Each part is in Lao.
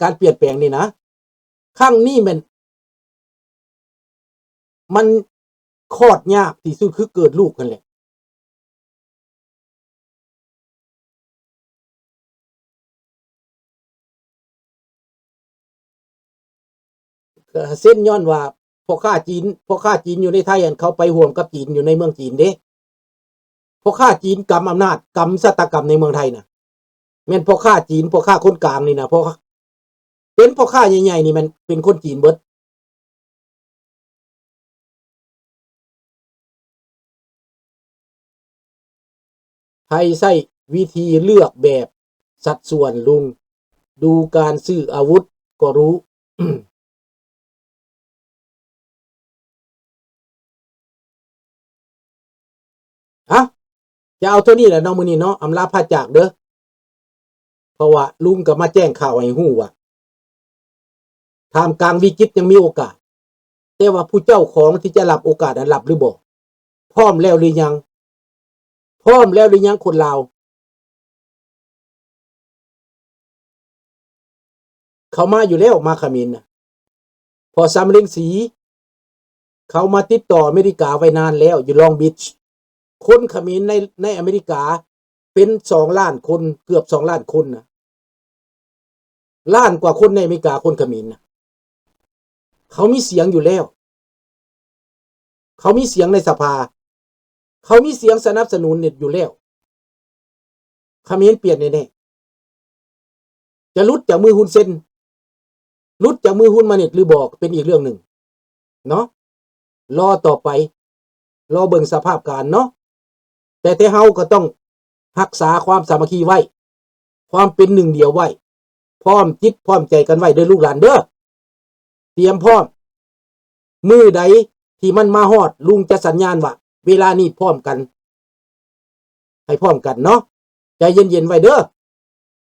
ການປ່ຽນແປງນີ້ນະ ຄັ້ງນີ້ແມ່ນ ມັນຄອດຍາກທີ່ສຸດຄືເກີດລູກຫັ້ນແຫຼະ. ເຊັນຍ້ອນວ່າພໍ່ຄ້າຈີນ ພໍ່ຄ້າຈີນຢູ່ໃນໄທຫັ້ນ ເຂົາໄປຮ່ວມກັບຈີນຢູ່ໃນເມືອງຈີນເດ້. ພໍ່ຄ້າຈີນກຳອຳນາດ ກຳຊະຕາກຳໃນເມືອງໄທນະ ແມ່ນພໍ່ຄ້າຈີນ ພໍ່ຄ້າຄົນກາງນີ້ນະ ພໍ່ ເປັນພໍ່ຄ້າໃຫຍ່ໆນີ້ແມ່ນເປັນຄົນຈີນເບິດ. ໃຜໃຊ້ວິທີເລືອກແບບສັດສ່ວນລຸງ ດູການຊື້ອາວຸດກໍຮູ້. ເອົ້າ ຈະເອົາເທົ່ານີ້ແຫຼະເນາະ ມື້ນີ້ເນາະ ອຳລາພາຈາກເດີ້. ເພາະວ່າລຸງກໍມາແຈ້ງຂ່າວໃຫ້ຮູ້ວ່າ ທ່າມກາງວິກິດຍັງມີໂອກາດ, ແຕ່ວ່າຜູ້ເຈົ້າຂອງທີ່ຈະຮັບໂອກາດນັ້ນຮັບຫຼືບໍ່? ພ້ອມແລ້ວຫຼືຍັງ? ພ້ອມແລ້ວຫຼືຍັງຄົນລາວ? ເຂົາມາຢູ່ແລ້ວ ມາຂະເໝນນະ ເພາະສາມແຍກສາມຫຼ່ຽມ ເຂົາມາຕິດຕໍ່ອາເມລິກາໄວ້ນານແລ້ວ ຢູ່ລອງບີດ. ຄົນຂະເໝນໃນ ໃນອາເມລິກາເປັນສອງລ້ານຄົນ ເກືອບສອງລ້ານຄົນນະ ລ້ານກວ່າຄົນໃນອາເມລິກາ ຄົນຂະເໝນນະ ເຂົາມີສຽງຢູ່ແລ້ວ ເຂົາມີສຽງໃນສະພາ ເຂົາມີສຽງສະໜັບສະໜູນຢູ່ແລ້ວ. ຂະເໝນປ່ຽນແນ່ໆ ຈະຫຼຸດຈາກມືຮຸນເຊັນ ຫຼຸດຈາກມືຮຸນມານິດຫຼືບໍ່ ເປັນອີກເລື່ອງໜຶ່ງເນາະ. ລໍຕໍ່ໄປ ລໍເບິ່ງສະພາບການເນາະ. ແຕ່ ແຕ່ເຮົາກໍຕ້ອງຮັກສາຄວາມສາມັກຄີໄວ້ ຄວາມເປັນໜຶ່ງດຽວໄວ້ ພ້ອມຈິດພ້ອມໃຈກັນໄວ້ເດີ້ລູກຫຼານເດີ້. ຕຽມພ້ອມ ມື້ໃດທີ່ມັນມາຮອດ ລຸງຈະສັນຍານວ່າເວລານີ້ພ້ອມກັນ ໃຫ້ພ້ອມກັນເນາະ. ໃຈເຢັນໆໄວ້ເດີ້.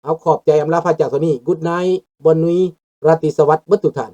ເອົາ ຂອບໃຈ ອຳລາພາຈາກເທົ່ານີ້. Good night ບ່ອນນຸຍ ລາຕີສະຫວັດເບິດທຸກທ່ານ.